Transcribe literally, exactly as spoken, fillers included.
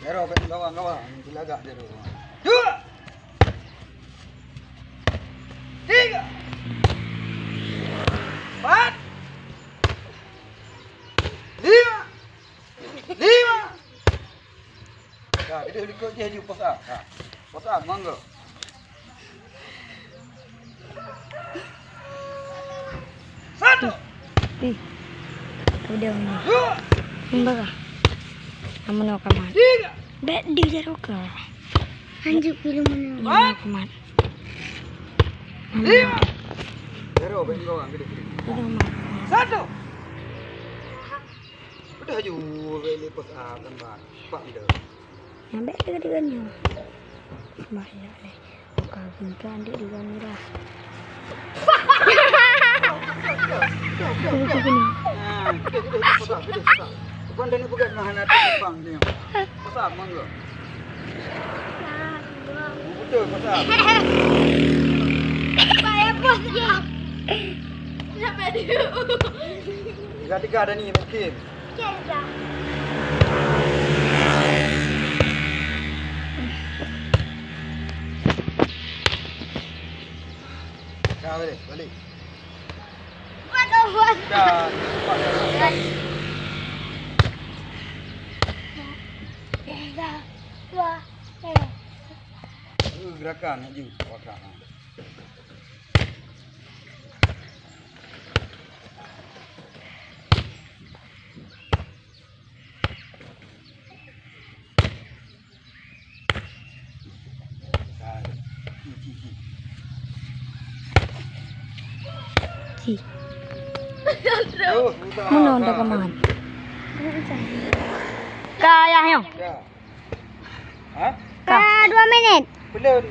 Daro bak gawang-gawang, silagak daro. Dua. Tiga. Empat. Lima. Lima. Ka, keudeh likot jih aju pos A. Ka. Pos A, mangga. Satu. Ih. Udah ni. Dua. Ni bara. Namun awak amat. Tiga. Bek di jaroka. Hanjuk pilu mana? Empat. Amat. Lima. Daro bek gawang keudeh. Udah amat. Satu. Udah aju bek di pos A kan, Bang. Pak udah. Nyang bèk deuh-deuh nyoe. Bahaya lé. Buka gintu andik di ruang mirah. Nah, gede, gede, gede, susah, gede, susah. Bukan dari pegat mahana tu bang ni. Susah, mangga. Betul, susah. Payah pos ya. Sampai dulu. Tiga-tiga dah ni, mungkin. Dah, balik, balik. Dah, cepat, cepat. Eh, gerakan, nak ju. Wakak. Ci. Meunoe dah keuman. Ka ayah nyoe. Ha? Ka. Ka dua minit. Belum.